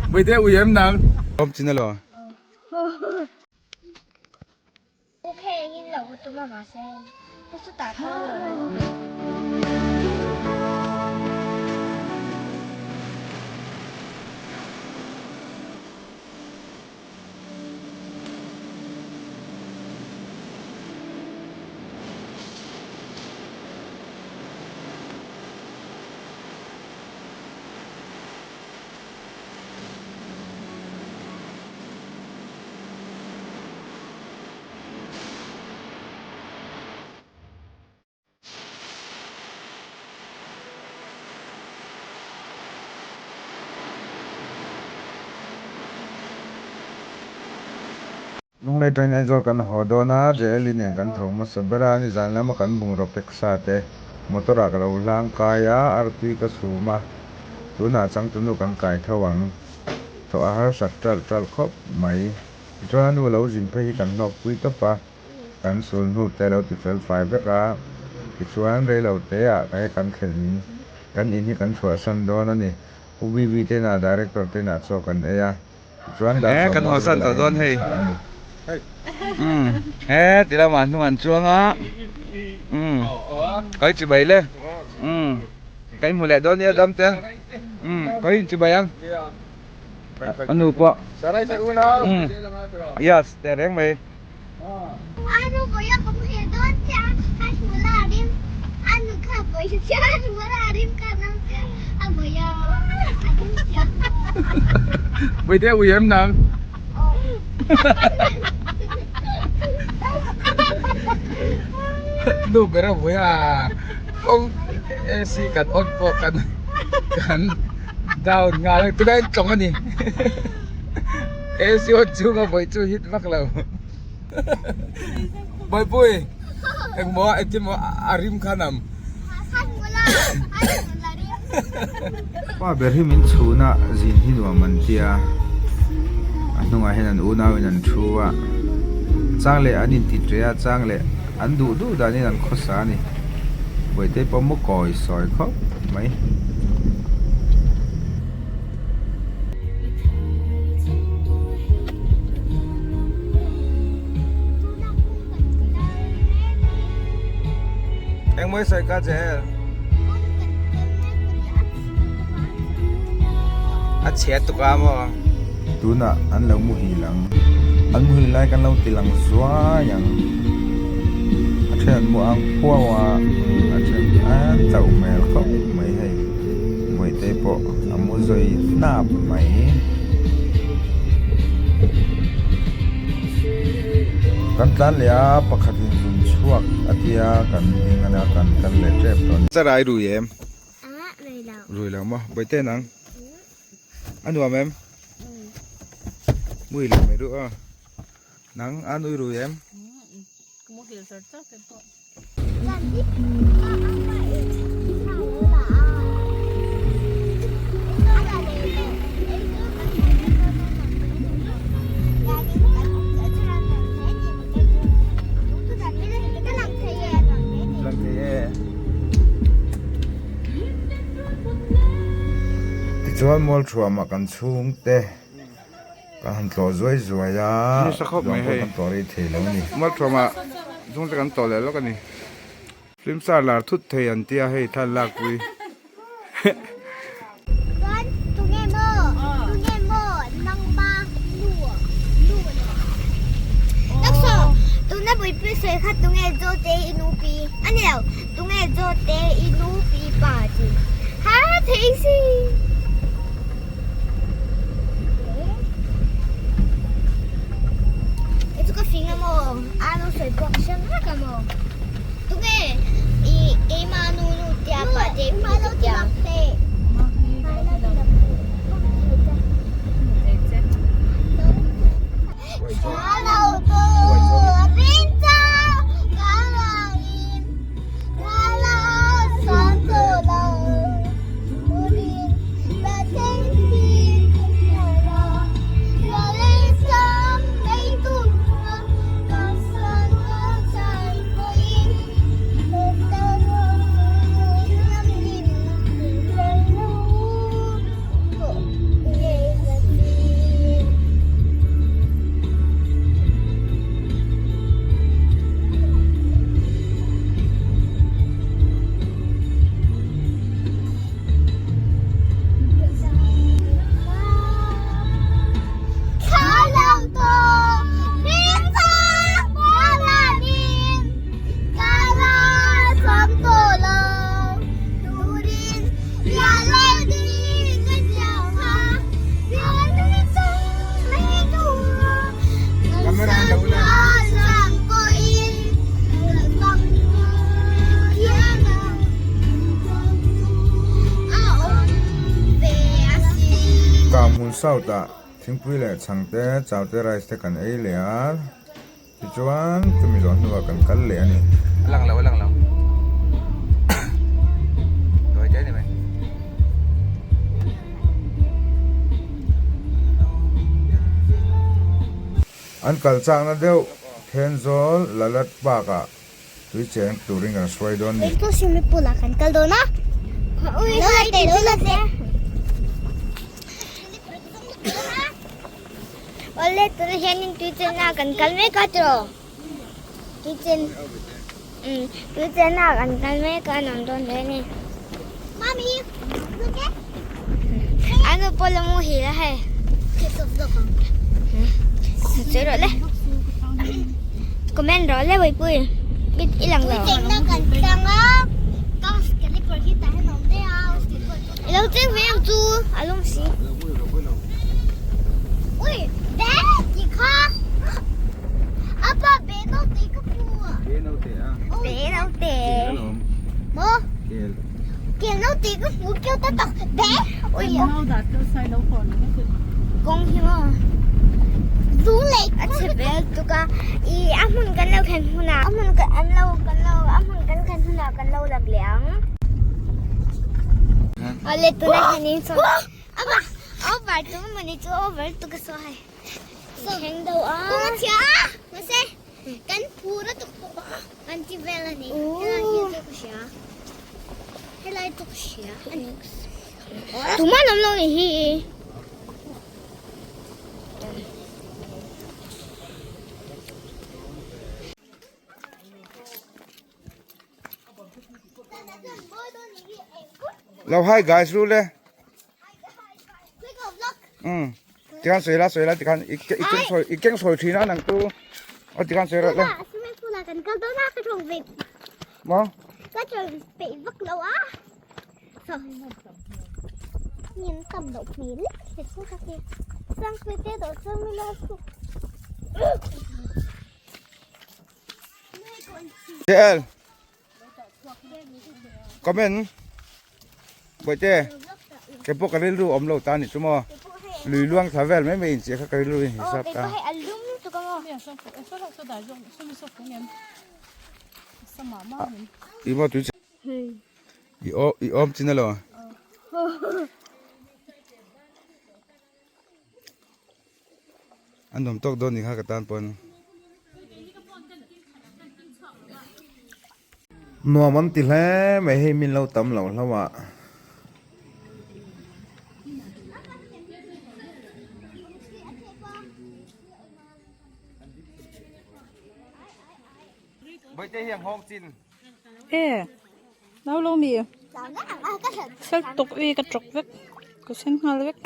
Bawihte ui em nang? Awm chin alo. Lunglei train Aizawl kan haw dawn a, JLE nen kan tho hmasa ber a, nizan lama kan bungraw pack sa te motor ah ka lo hlang kai a, artui ka chhum a, tunah changtunu kan kai tho ang. Thawh a harsat ṭalh ṭalh khawp mai. Tichuan a nu lo zin phei hi kan hnawk pui tawp a, kan sul hnu te a lo ti fel fai vek a, tichuan reilo te ah he kan thlen in kan in hi kan chhuahsan dawn a ni. Pu BB te inah Director te inah chaw kan ei a, tichuan He kan haw san tawh dawn hei. He ti lamah hnung an chuang a, ka inchibai le, ka inhmu leh dawn nia dam te, ka inchibai ang. A nu pawh. Yes, teh reng mai. Bawihte ui em nang? Nu ber a vui a, kawng AC kan on pawh kan kan down nghal a tunah hian tlawng a ni AC on chhunga vawi chu hit vak lo Bawihpui engmaw engtin maw a rim kha nam. Pa ber hi min chhun a zin hi nuam an tia a hnungah hian an unau in an thu a chang leh an inti ṭe a chang leh an duh duh danin an khawsa a ni Bawihte pawh maw kawi sawi khawp mai. Engmaw i sawi ka che? A chhiat tuk a maw? Tunah an lo muhil ang. An muhil lai kan lo ti lang zuai ang. A then an mu ang phuau a, a then an chauh hmel khawp mai hei. Bawihte pawh a mu zawi hnap mai. Kan tlan leh a, pakhatin zun chhuak a tia kan ding a nia kan kal leh tep tawh a ni. Charai rui em? Rui lo maw? Bawihte nang? A nuam em? Mui leh mai duh a. Nang a nui rui em? Lang thei e. Tichuan Mualthuamah kan chhungte Kan han tlawh zuai zuai a, Nasa khawp mai hei. Kan tlawh rei thei lo a ni. Mualthuamah chhungte kan tlawh leh lawk a ni. Film star lar thut thei an tia hei thlan lakpui. Chuan tunge maw tunge maw nangma nu nu Naksaw tuna buipui sawi kha tunge Zote i nupi a ni lo tunge Zote i nupi pa chi ha thei si. Chu ka fing amaw a lo sawi bawk hre vek amaw tunge i keima nu nu tia pa te pi te tia. South ah thingpui leh chhang te chau te rice te kan ei leh a tichuan chumi zawh hnuah kan kal leh a ni. A lang lo a lang lo tawi te ni mai. An kal chakna deuh Thenzawl Lalat Park ah Tui cheng turin kan hruai dawn ni. Eng swimming pool ah kan kal dawn a. Lo la teh, lo la teh. Awle tunah hianin tui chenna ah kan kal mek a tiraw. Tui chen umm tui chenna ah kan kal mek a nuam dawn hle a ni. Mami Anu pawh la muhil a hei. Sawi rawh le. Comment rawh le Vaipui. I lang lo. I lo cheng ve ang chu a lung si. Kawng hi maw a chhe vel tuk a ih a hmun kan lo thlen hunah a hmun kan lo kan lo a hmun kan thlen hunah kan lo lam leh ang. Awle tunah hianin sawn over tum mawni chu over tuk a saw hei thleng deuh a. Kan phur a tuk bawk a an ti vel a ni helai hi chu ka hria helai chu ka hria a ni tumah an awm lo nih hi Lo hi guys lu le. Um tikhan sawi la sawi la tikhan i i keng sawi i keng sawi thin a nang chu aw tikhan sawi rawh le. Swimming pool ah kan kal dawn a ka tawng ve Maw? Ka tawng peih vak lo a. Nhìn tầm độ hmel sang te dawh chuan min lo JL Comment Bawihte Kei pawh ka rilru awm lo ta ni chu maw Lui luang thla vel mai mai in chiah kha ka rilru in hisap ta. I maw tui I awm i awm chin alo. An nuam tawk dawn ni kha ka tan pawn. Nuam an ti hle mai hei min lo tam loh hlauh ah. E nau lo mi sel tuk i ka chawk vek ka sen nghal vek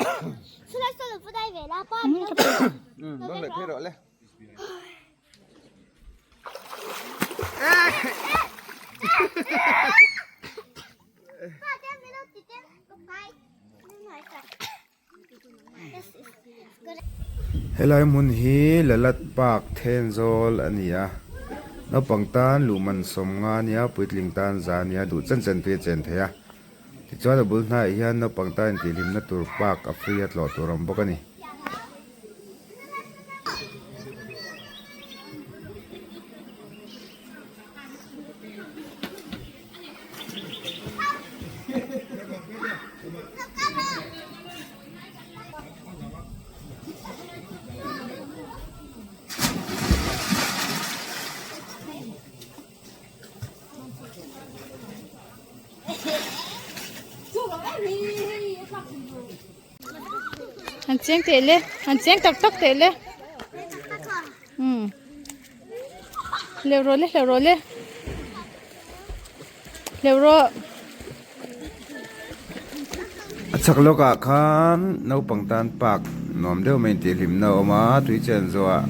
Helai hmun hi Lalat Park Thenzawl a ni a, naupang tan luhman sawmnga a nia, puitling tan za a nia, duh chen chen tui a chen thei a. Tichuan a bul hnaiah hian naupang tan intihhlimna tur park a free a tlawh tur a awm bawk a ni. An chiang teh le an chiang tak tak teh le um hleuh rawh le hleuh rawh le hleuh rawh. A chhak lawkah khan naupang tan park nuam deuh mai intihhlimna a awm a tui chen zawhah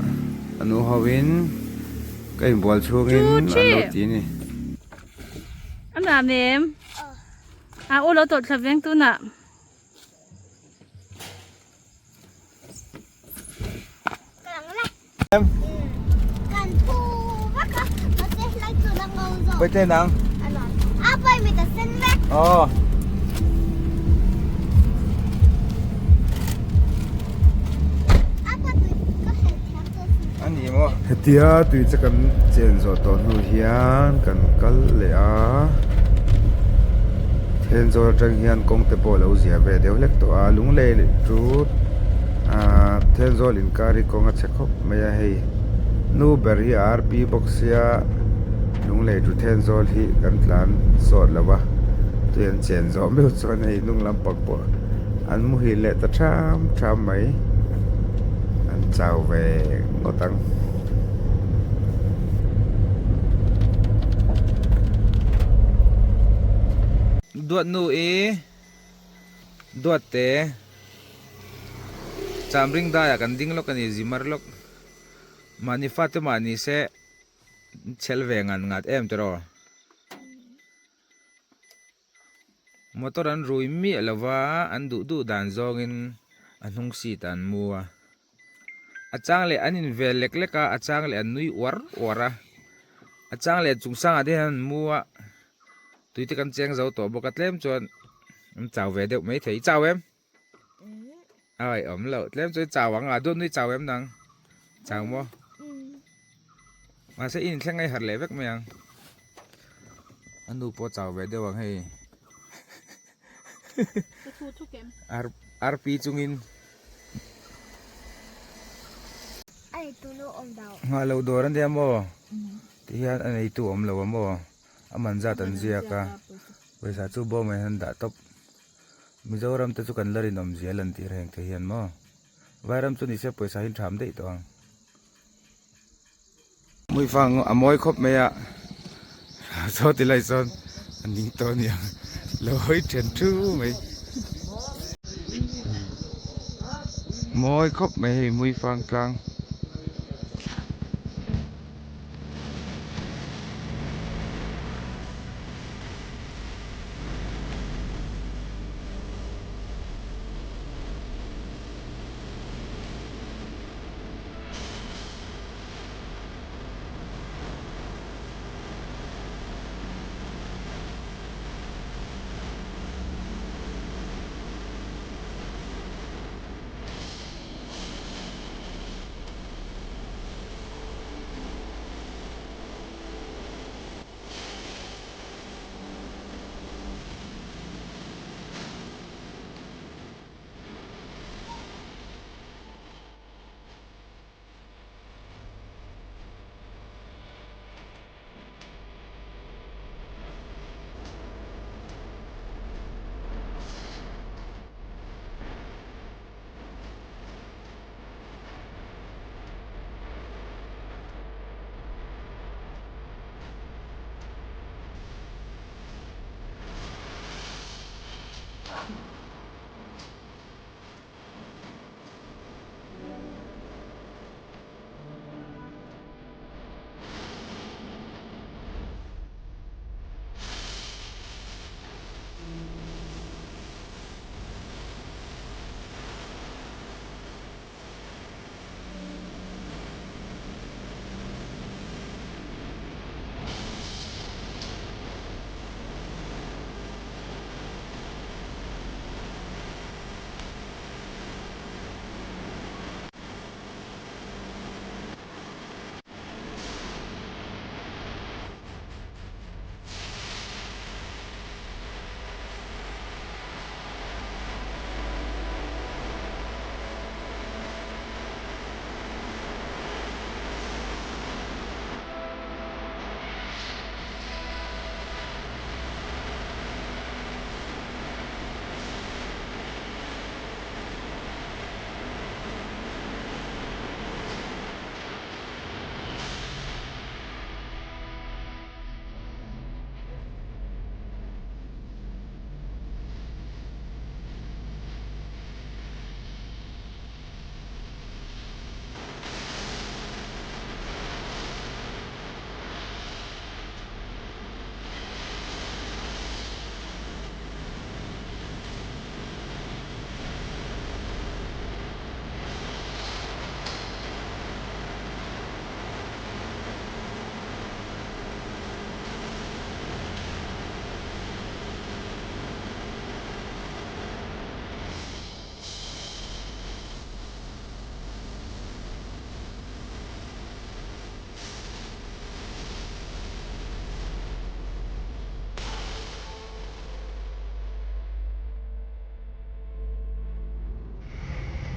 a nu hoin ka inbual chhungin an lo ti a ni. A nuam em? A u lo tawlh thla veng tunah. Bawihte nang. Aw. Ni maw? Hetia tui che kan chen zawh tawh hnu hian kan kal leh a, Thenzawl atang hian kawng te pawh a lo zia ve deuh hlek tawh a, Lunglei chu ahh Thenzawl inkar hi kawng a chhe khawp mai a hei nu ber hi a rp bawk sia Lunglei chu Thenzawl hi kan tlan sawt lo va tui an chen zawh meuh chuan hei hnung lampang pawh an muhil leh ta tham tham mai an chau ve ngawt ang. Duat nu i duat te cham ring daiah kan ding lawk a ni zimar lawk mahni fate mahni se chhel ve ngan ngat em tiraw. Motor an rui miah lo va, an duh duh dan zawngin a hnung seat ah an mu a. A chang leh an invel lek lek a, a chang leh an nui uar uar a. A chang leh chung sangah te hian an mu a, tui te kan cheng zo tawh bawk a tlem chuan an chau ve deuh maithei. I chau em? Ai awm loh tlem chu i chau ang a, duat nui chau em nang? Chau maw? Mahse i inthleng a i harh leh vek mai ang. A nu pawh chau ve deuh ang hei. Arpi chungin. Nghah loh dawr a nia maw? Tihian a neitu awm lo a maw? A man zat an ziak a, pawisa chu bawm ah hian an dah tawp. Mizoram te chu kan la rinawm zia lan tir heng te hian maw? Vairam chu nise pawisa hi tham daih tawh ang. Hmuifang a mawi khawp mai a, saw ti lai sawn a ning tawh a niang lo hawi then thu mai. Mawi khawp mai hei Hmuifang tlang.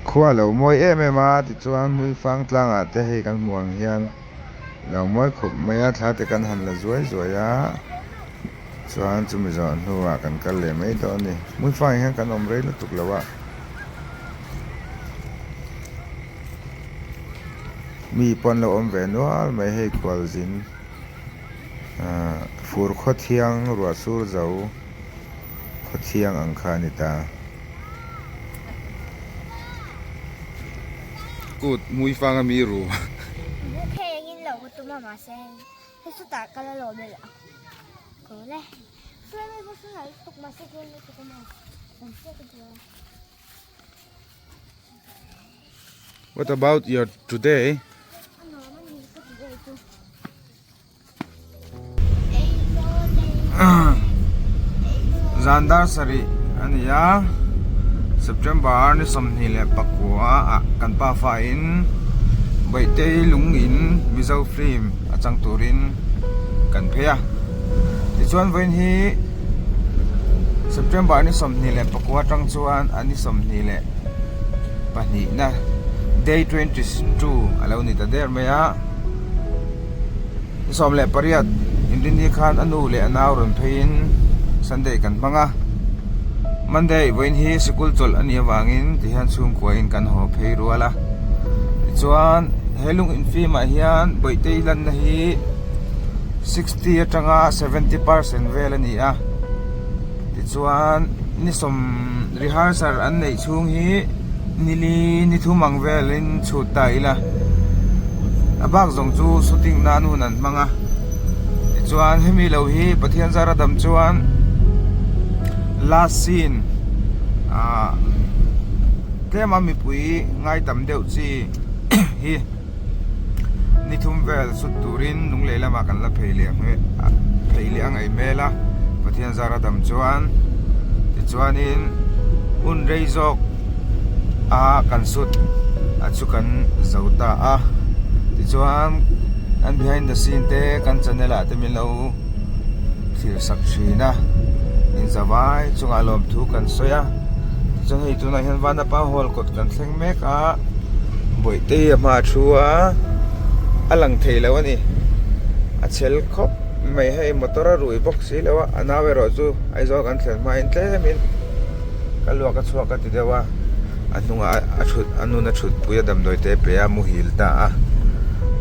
Khua a lo mawi em em a tichuan Hmuifang tlangah te hei kan hmuh ang hian a lo mawi khawp mai a thla te kan han la zuai zuai a chuan chumi zawh hnuah kan kal leh mai dawn a ni Hmuifangah hian kan awm rei lutuk lo a. Mi pawh an lo awm ve nual mai hei khualzin ahh fur khawthiang ruah sur zo khawthiang ang kha a ni ta. Kut mui fang a mi ru. Buk hei engin lo ka tum a mahse hei chutah ka la lawm e lah ko le. What about your today? Zan dar sarih a ni a, September ni 29 ah kan pa fa in Bawihtei lung in Mizo film a chang turin kan phei a. Tichuan vawiin hi September ni 29 atang chuan a ni 22 na day 22 a lo ni ta der mai a. 18 Inrinni khan a nu leh a nau rawn pheiin Sunday kan hmang a. Monday vawiin hi sikul chawlh a nih avangin tihian chhungkuain kan haw phei rual a. Tichuan he lung infim ah hian Bawihtei lanna hi 60 atanga 70% vel a ni a. Tichuan ni sawm rehearsal an neih chhung hi nili ni thum ang velin chhut ta ila a bak zawng chu shooting nan hun an hmang a tichuan hemi lo hi Pathian zara dam chuan last scene ah tlema mipui ngai tam deuh chi hi. Ni thum vel sut turin lunglei lamah kan la phei leh phei leh a ngaih hmel a, Pathian zara dam chuan tichuanin hun rei zawk a kan sut a chu kan zo ta a, tichuan kan behind the scene te kan channel ah te min lo thlir sak thin a, inzavai chungah lawmthu kan sawi a, tichuan hei tunah hian Vanapa hall kawt kan thleng mek a. Bawihtei a hma a thu a, a lang thei lo a ni. A chhel khawp mai hei motor a rui bawk si lo a, a nau erawh chu Aizawl kan thlen hmain tlemin ka luak a chhuak a ti deuh a, a hnungah a thut a nun a thut pui a damdawi te pe a muhil ta a,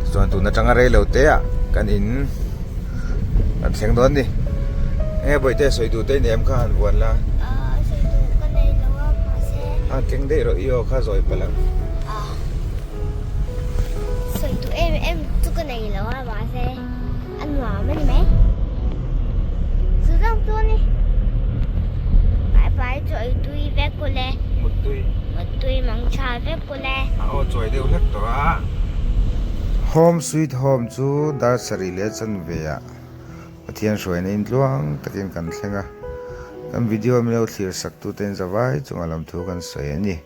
tichuan tun atanga rei lo te ah kan in kan thleng dawn a ni. Enge Bawihtei sawi duh te i nei em kha han vuan la. A keng daih rawh i aw kha zawi palh ang. Sawi duh em em chu ka nei lo a mahse a nuam a ni mai. Chu zawng chu a ni. Bye bye chaw ei tui vek u le. Muttui. Muttui mang tha vek u le. A aw chawi deuh hlek tawh a. Home sweet home chu dar sarih leh chanve ah Pathian hruaina in tluang takin kan thleng a, kan video min lo thlir sak tute in zavai chunga lamthu kan sawi a ni.